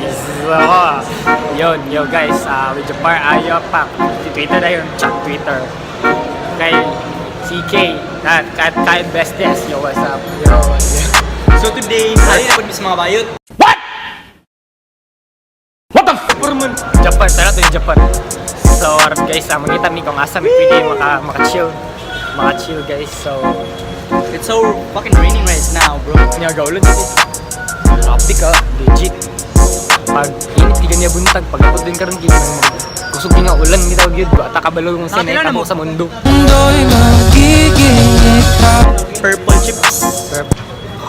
Yes. Yun, yo guys, with Japar ayo pa. Si Twitter na yun, chat Twitter. Kay CK, at kat kay besties, yo, what's up? Yo, yo. So today, tayo na po sa mga bayot. What? What the f***? Man? Japan, tara to yung Japan. So, aron guys, mangita mi kung asa mi pwede maka chill. Maka chill guys. So, It's so fucking raining right now, bro. Nya gaulod dito. Grabe ka, legit. Pag init di niya buntag, pag abot din karon gid nang kusog nga ulan bitaw gyud ba ta kabalo kung Nakatila sinay na tabo mo. Sa mundo. Purple chips.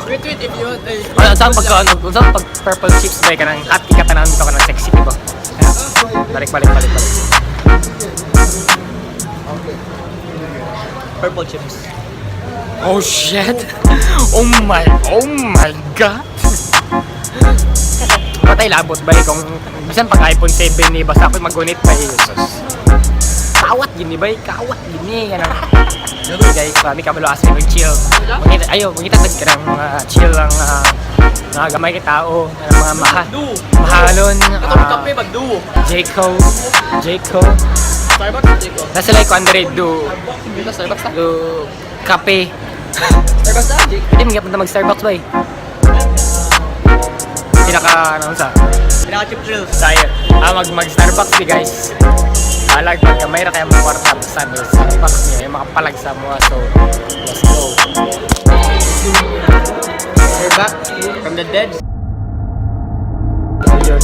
Wait, wait, if you want, eh. Wala saan pag ano, saan pag purple chips ba ka nang happy ka tanan dito ka ng sexy, di ba? Balik balik balik balik. Purple chips. Oh shit. Oh my god. Patay labot ba kung bisan pag iPhone 7 ni basta ako magunit pa Jesus. Kawat gini ba? Kawat gini kanang. Okay guys, kami kabalo asa mag chill. Mangita ayo, mangita tag kanang mga chill ang mga gamay kay tao, kanang mga maha. Do. Mahalon. Katong ah, kape, magduo. Jayco, Jayco. Starbucks, hindi ko. Nasa like Andre do Dito, Starbucks ta. do kape. Starbucks ta, Jake. Hindi mo na mag Starbucks ba eh. Pinaka ano sa Pinaka chip drills. Tayo. Mag mag Starbucks di guys. Alag pag kamay ra kaya mga kwarta basta may Starbucks niya ay makapalag sa mga, so let's go. We're back from the dead. So yun.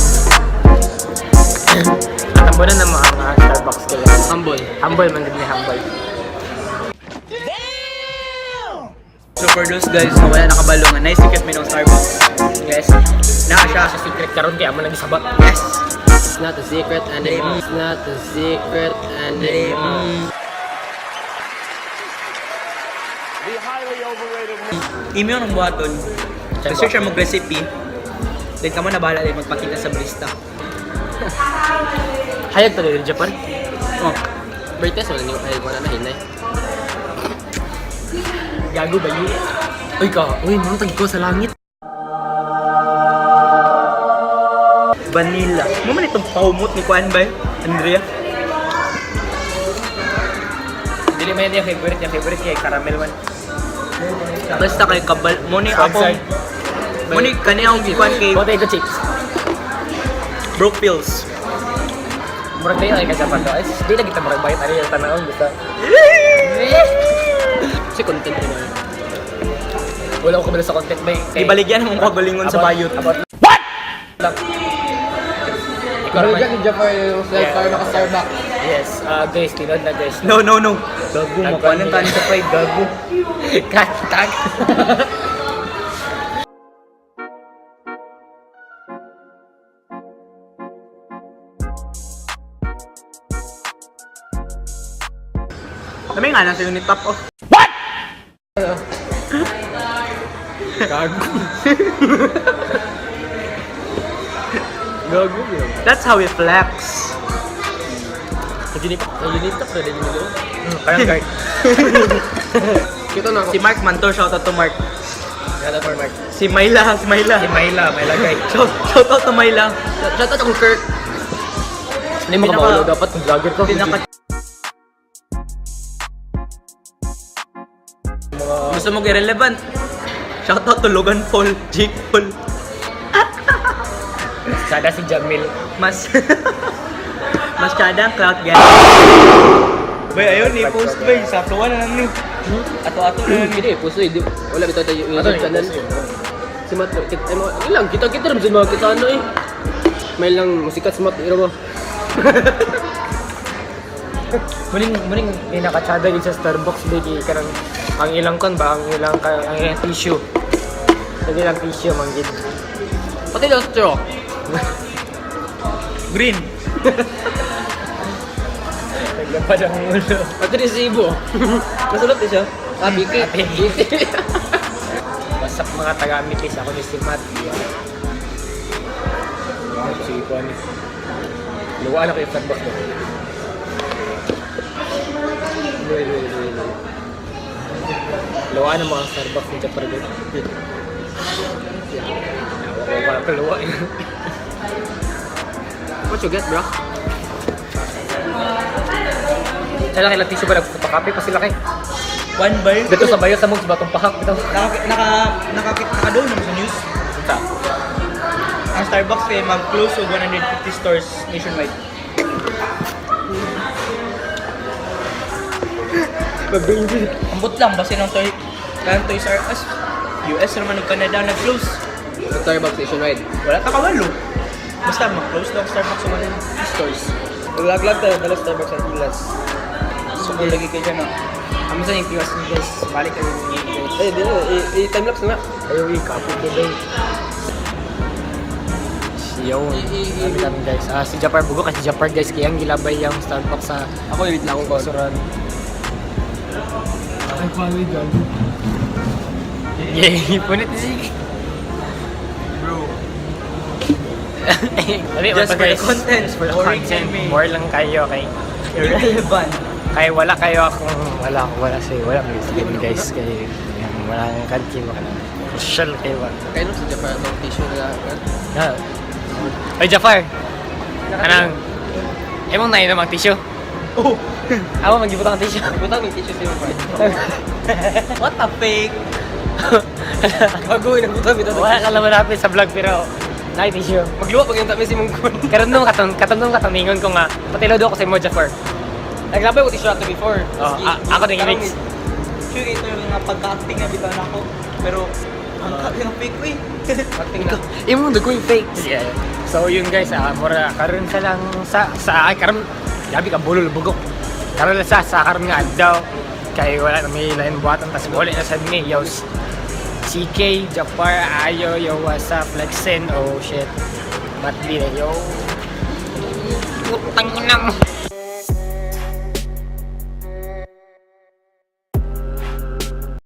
Atambo na ng mga Starbucks kaya. Humble. Humble man gud ni humble. So for those guys na wala nakabalo nga, nice secret may ng Starbucks. Guys, Naa siya. sa secret karon kay amo lagi sabat. Yes. It's not a secret anymore. It's not a secret anymore. Email ng buhaton. So search mo recipe. Then kamo na bahala din magpakita sa barista. Hayag to dito Japan. Oh. Birthday, wala niyo. Ay, wala na hinay. Gago ba yun? Uy ka, uy, mga tag ko sa langit. Vanilla. Mo man itong paumot ni Kuan ba? Andrea. Dili man yung favorite niya, favorite kay caramel one. Basta kay kabal mo ni Side, akong side. mo ni kani akong gikuan kay Potato chips. Brookfields. Murag tayo ay ka Japan to. Ay, di lagi ta murag bayot ani yung tanawon basta. Kasi content naman. Wala ko kabalo sa content bay. Di baligyan mo ko galingon sa bayot. About What? Lang. Ikaw naman. ni Jafar yung Yeah. naka-Starbucks. Yes, guys, tinod na guys. No, no, no. Gago mo kuan ang tani sa pride gago. Cut, tag. Kami nga nasa unit top oh. Gago. Gago yun. That's how we flex. Nag-unit top na din nilo. Parang guard. Kita na ako. Si Mark Manto, shout out to Mark. Shout out for Mark. Si Myla, si Myla. Si Myla, Myla guy. Shout out to Myla. Shout out akong Kirk. Hindi mo kamaulo dapat kung vlogger ko. Pinaka Gusto mo irrelevant? Shout out to Logan Paul, Jake Paul. Sada si Jamil. Mas Mas tsada ang clout gang. Bay, ayaw ni post bay. Sa na lang ni. Ato-ato na lang ni. Hindi, puso eh. Wala bitaw tayo yung Ato YouTube ni, channel. puso yun. Si Matt, kit, ay, mga, yun lang, kita-kita rin sa mga kita ano eh. May lang musikat si Matt, iro ba? Muning muning inakatsada yun sa Starbucks bigi karang ang ilang kon ba ang ilang tissue. Ang ilang tissue manggid. Pati lang straw. Green. Naglapad ang ulo. Pati resibo. Masulot eh siya. Ah, biki. Biki. What's up mga taga-amitis, ako ni si Matt. Yeah. Sige po ani. Luwa na kayo Starbucks ba? Luwi, luwi, luwi, luwi. Luwa na mga Starbucks ni Japar doon. Wala ka luwa. What you get, bro? Sila kay tissue ba nagpapakape pa sila kay. One bar. Dito sa bayo sa mong sa batong pahak bitaw. Naka, naka, naka, naka doon naman sa news. Sa. Ang Starbucks kay mag-close og 150 stores nationwide. Ambot lang, basta ng toy, kanang Toys R Us, US naman ug Canada nag-close. Starbucks nationwide. Wala ta kawalo. Basta mag-close lang ang Starbucks sa 150 stores. Laglag tayo, dala Starbucks at Ilas. So kung lagi kayo dyan, no? Amo sa yung POS ni guys. Balik kayo ni guys. Eh, di na. I-timelapse na nga. Ayaw i-copy ko ba. Yo, sabi namin guys. Ah, si Japar bugo kasi Japar guys kaya ang gilabay yung Starbucks sa Ako, wait lang akong call. Basuran. Ay, pali dyan. Yay, punit ni Sige. Bro. Dali, Just pa, for the guys. content. Just for the Boring content. kami. More lang kayo kay Irrelevant. kay wala kayo akong wala wala sa wala may sige guys kay yan, wala kang kanti mo kana. Social kayo ba? Kaya nung sa Japan, itong tissue na. Yeah. Oy Jafar. Anang Emong nainom ang tissue. Oh! Ako magibutang ang tissue. Butang yung tissue sa iyong part. What a fake! Gagawin ang butang bitaw. Wala ka lang malapit sa vlog pero na tissue. Magluwa pag yung tabi si mong kun. Karon nung katong katong nung katangingon ko nga patilo do ako sa imo Jafar. Naglabay ko tissue ato before. Oh, ako din mix. Sure, ito yung mga pagka-acting na bitaw na ako. Pero, ang kabi ng fake ko eh. Acting na. Imo dugo yung fake. Yeah. So yun guys, ah, mura karon sa lang sa ay karon grabe ka bulol bugok. Karon lang sa karon nga adlaw kay wala na may lain buhatan tas wala na sad ni yos. CK, Japar, Ayo, yo, what's up, Flexen, oh shit. Matli na, yo. Putang ina mo.